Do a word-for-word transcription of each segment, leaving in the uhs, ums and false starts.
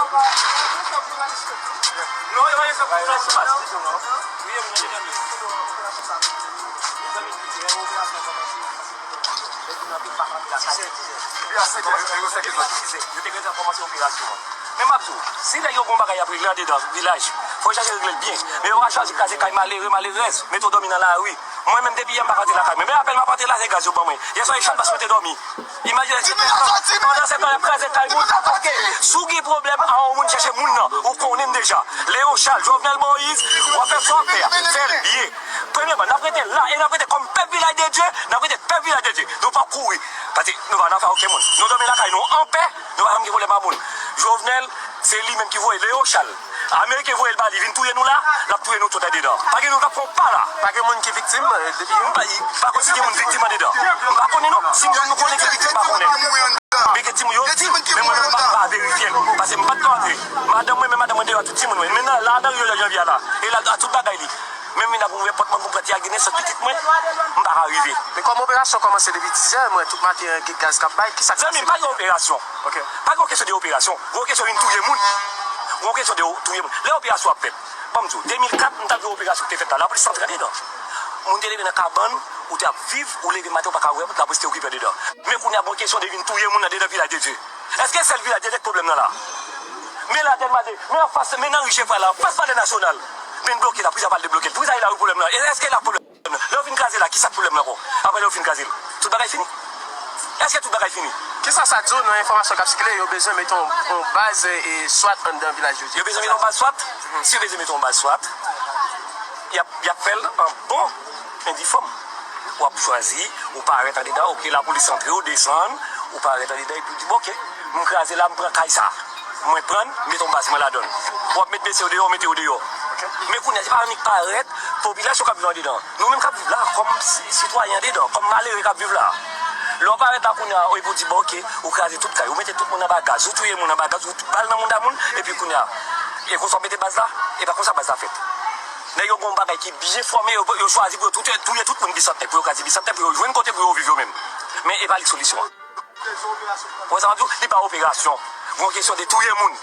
Non, yo pa gen sa pou flash pa. Wi, moun nan te tande. Yo te gen enfòmasyon operasyon an. Men m ap di w, si nèg yo gon bagay y ap regle andedan vilaj, fò yo chache regle l byen. Men yo pa chwazi kraze kay malere, malerèz, mete w dòmi nan lari. Mwen menm depi yè m pa ka antre lakay mwen. Men apèn m ap antre la se gaz yo ban mwen. Yè swa e chan pas mwen te dòmi. Imajine se pandan se tan y ap kraze kay moun. Paske si w gen pwoblèm a yon moun, chèche moun nan, ou konnen m deja. Leo Charles, Jovenel Moïse, w ap fè sa w ap fè a, fè l byen. Premyèman, n ap rete la e n ap rete kòm pèp Vilaj de Dye, n ap rete pèp Vilaj de Dye. Nou p ap kouri. Paske nou pa nan afè okenn moun. Nou dòmi lakay nou anpè, nou pa janm gen pwoblèm a moun. Jovenel, se li menm ki voye Leo Charles. Ameriken voye l ba li vin touye nou la, l ap touye nou tout andedan. Pa gen nou k ap fè yon pa la. Pa gen moun ki viktim, eh, depi yè? M pa, pa konn si gen moun viktim andedan. M pa konnen non. Si gen nou konnen ki viktim, m pa konnen. Men gen timoun yo di, men mwen menm m pa, m pa verifye l. Paske m pa t ka antre. Madanm mwen, men madanm mwen deyò, tout timoun mwen. Men nan, la nan Rio de Janeiro la. E la, a tout bagay li. Menm vin ap ouvè pòt mwen pou pran ti a gen nesans pitit mwen, m pa ka rive. Men kòm operasyon kòmanse depi dizè, mwen, tout maten, gen gaz k ap bay, kisa k pase? Zanmi m, pa gen operasyon. Ok. Pa gen kesyon de operasyon. Gen kesyon vin touye moun. Gen kesyon de touye moun. Lè operasyon ap fèt, ban m di w, de mil kat, m t ap di w operasyon ki te fèt la, lapolis t ap andedan. Moun te leve nan kabann, ou te ap viv, ou leve maten, ou pa ka wè, lapolis te okipe andedan. Men kounye a, gen kesyon de vin touye moun andedan Vilaj de Dye. Èske sèl Vilaj de Dye k pwoblèm nan la? Men Ladèl Made, men anfas, men nan ri Chevwa la, anfas Palè Nasyonal. Men n bloke la, poukisa pa al debloke l? Poukisa e la wi pwoblèm nan? E èske la pwoblèm nan? Lè yo fin kraze la, kisa k pwoblèm nan ankò? Apre lè yo fin kraze l, tout bagay fini? Èske tout bagay fini? Kisa sa di w nan enfòmasyon k ap sikile, yo bezwen mete yon, yon baz, e, swat anndan Vilaj de Dye? Yo bezwen mete yon baz swat? Si yo bezwen mete yon baz swat, y ap, y ap fè l an bon endifòm. W ap chwazi, ou parèt andedan, oke, lapolis antre, ou desann, ou parèt andedan, epi w di, bon, oke, m kraze la, m pran kay sa. Mwen pran l, m mete yon baz mwen ladan l. W ap met mesye yo deyò, w mete yo deyò. Men kounye a, se pa annik parèt, popilasyon k ap viv andedan. Nou menm k ap viv la, kòm si-, sitwayen andedan, kòm malere k ap viv la. Lè w parèt la kounye a, epi w di, bon, oke, ou kraze tout kay, ou mete tout moun anba gaz, ou touye moun anba gaz, ou bal nan moun da moun, epi kounye a, e konsa w mete baz la, e pa konsa baz la fèt. Nèg yo gen yon bagay ki byen fòme, yo, yo chwazi pou yo tout, touye tout moun Bisantnè, pou yo kraze Bisantnè, pou yo jwenn kote pou yo viv yo menm. Men e pa li solisyon an. Ou wè sa m ap di w? Li pa operasyon. Gon kesyon de touye moun.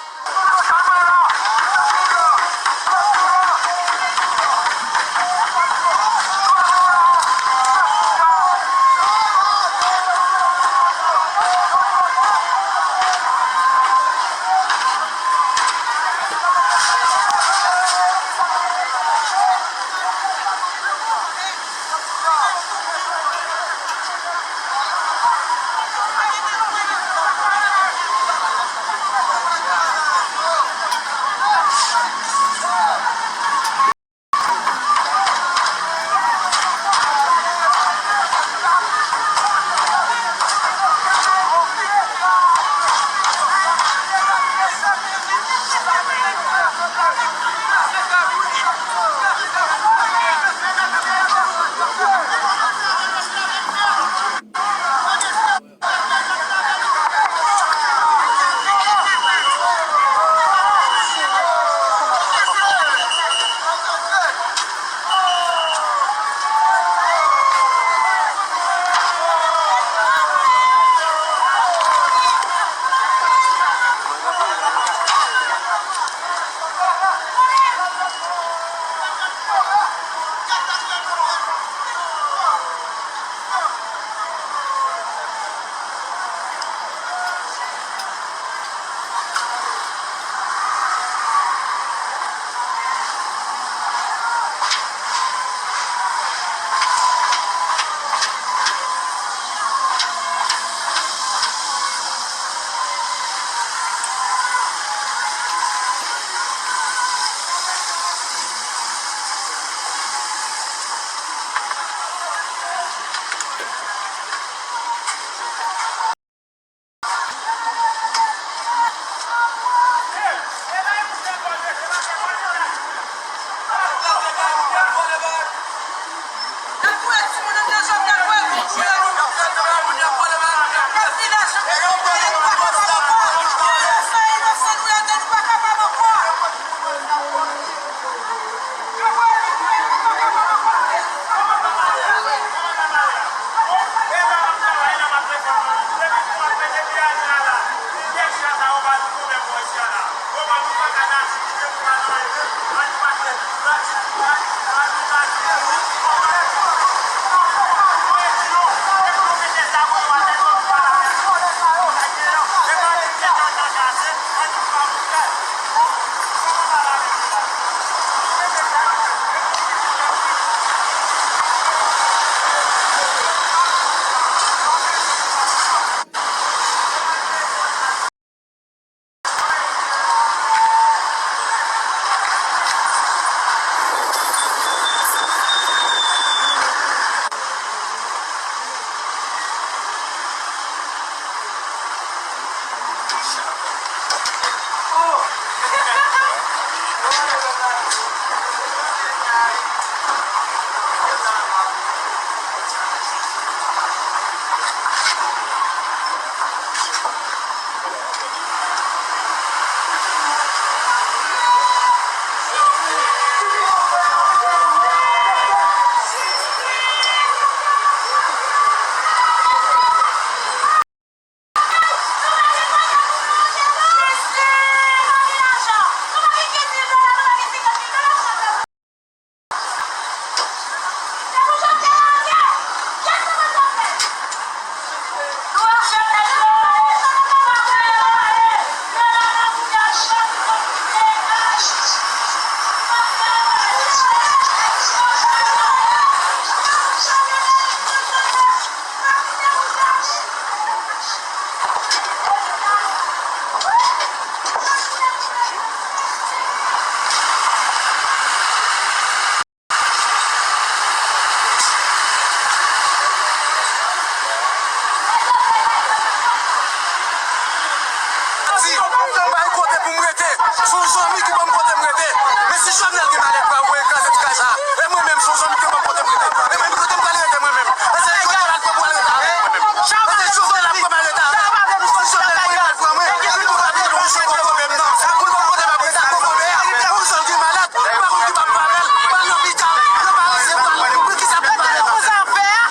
Di, m pa gen kote pou m rete. Se yon zanmi ki ban m kote m rete. Men si Jovenel gen malèt pa, ou kraze ti kay sa. E mwen menm, se yon zanmi ki ban m kote m rete. E mwen, kote m pral rete mwen menm? Èske Jovenel ap pran pou al rete avè mwen menm? Èske Jovenel ap pran m al rete avè mwen? Si Jovenel pran m al pran mwen, epi pou pa vin yon jan konprann menm nan. Pou l pa kote m ap rete a konprann a. Yon zanmi ki malèt, pa konn ki pa parèl, pa nan pita, yo pa resevwa l. Pou ki sa pou parèt? Sa Jovenel ap fè a?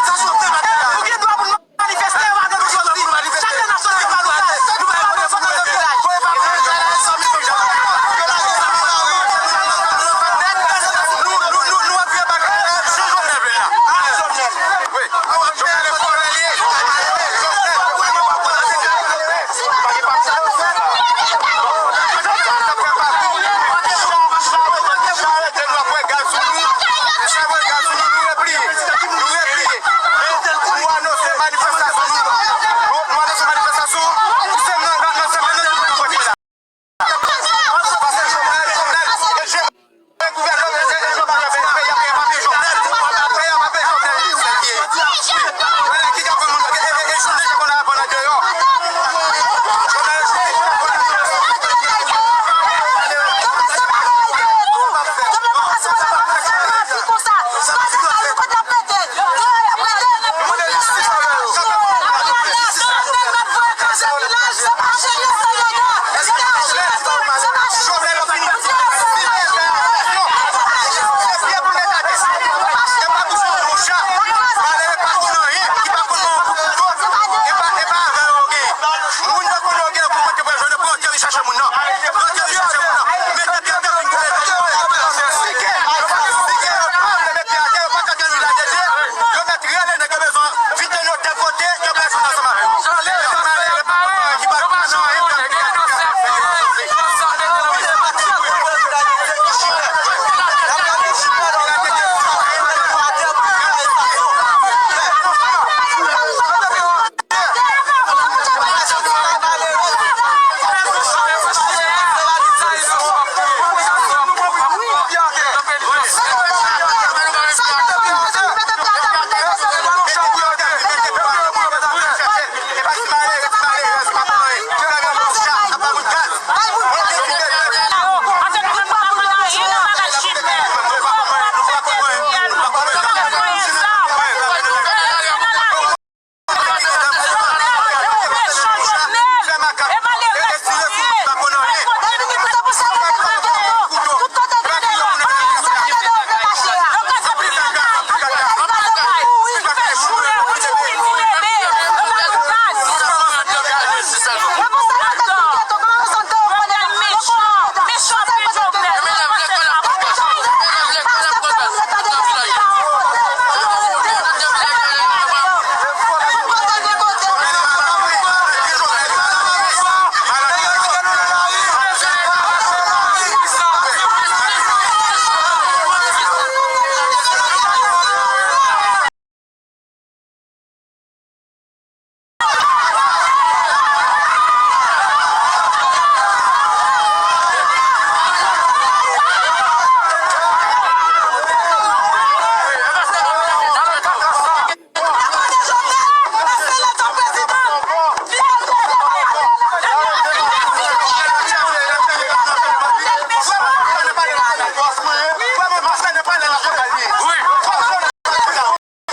Ou gen dwa pou n manifeste, yo pa gen bezwen nou. Chak lè n ap sòti pa nou, nou pa bezwen sòti nan vilaj.